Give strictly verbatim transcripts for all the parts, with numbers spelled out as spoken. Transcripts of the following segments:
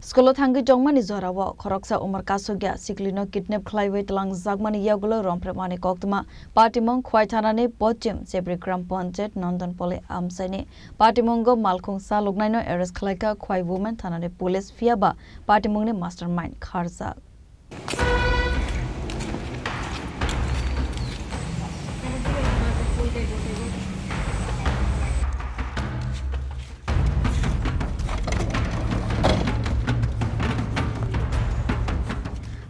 School-o thangwi tongmani jorao khoroksa umor kasugya siklino kidnap khlaiwi twlangjakmani yagulo romphrekmani koktwma. Patimung Khwai thanani Pochim Chebri Gram Panchayat Nondonpoli amchaini. Patimungo malkhung saluknaino arrest khlaikha Khwai Women thanani police, phiyaba patimungni mastermind kharjak.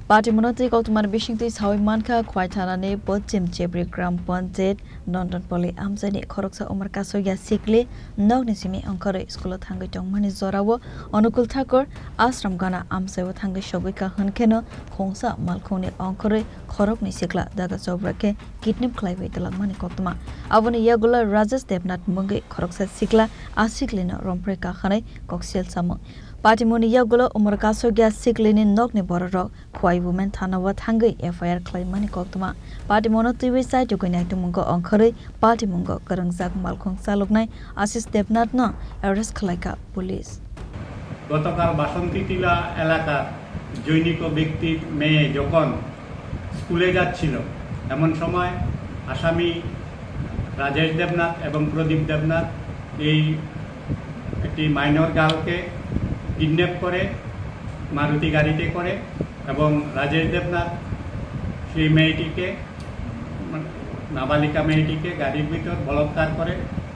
Patimungno twi koktwmani bisingtwi sawi mankha, Khwai thanani Pochim Chebri Gram Panchayat Nondonpoli amchaini khoroksa umor kasugya sikli nokni simi ongkhorwi school-o thangwi tongmani jorao Anukul Thakur Ashram Gana amchaio thangwi sogwi kha hwnkheno khungsa malkhungni ongkhorwi khoroknwi sikla daga chobra khe kidnap khlaiwi twlangmani koktwma. Aboni yagulo Rajesh Debnath mungwi khoroksa sikla a siklino romphre kakhanai koksil samung. Patimungni yagulo umor kasugya siklini nokni bororok Khwai Women thanao thangwi F I R khlaimani koktwma. Patimungno twiwi chai tugwi naitukmungo ongkhorwi patimungo kwrwngjak malkhung saluknai Ashish Debnathno arrest khlaikha police. গতকাল বাসন্তী টিলা এলাকার জৈনিক ব্যক্তির মেয়ে যখন স্কুলে যাচ্ছিল, এমন সময় আসামি রাজেশ দেবনাথ এবং প্রদীপ দেবনাথ এই একটি মাইনর গার্লকে কিডন্যাপ করে মারুতি গাড়িতে করে এবং রাজেশ দেবনাথ সেই মেয়েটিকে, নাবালিকা মেয়েটিকে গাড়ির ভিতর বলাৎকার করে।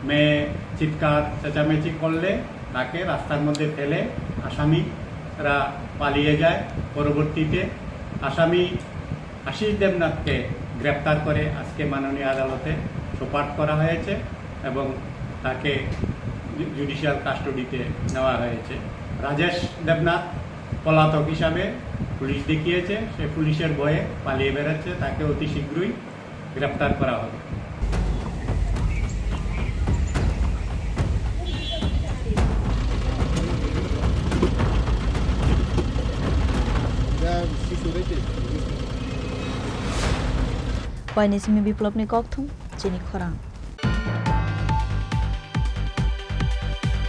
মেয়ে চিৎকার চেঁচামেচি করলে তাকে রাস্তার মধ্যে ফেলে আসামিরা পালিয়ে যায়। পরবর্তীতে আসামি আশিস দেবনাথকে গ্রেপ্তার করে আজকে মাননীয় আদালতে সোপর্দ করা হয়েছে এবং তাকে জু-, জুডিশিয়াল কাস্টডিতে নেওয়া হয়েছে। রাজেশ দেবনাথ পলাতক হিসাবে পুলিশ দেখিয়েছে, সে পুলিশের ভয়ে পালিয়ে বেড়াচ্ছে, তাকে অতি শীঘ্রই গ্রেপ্তার করা হবে। Khwai ni simi Biplopni kokthum, chini khorang.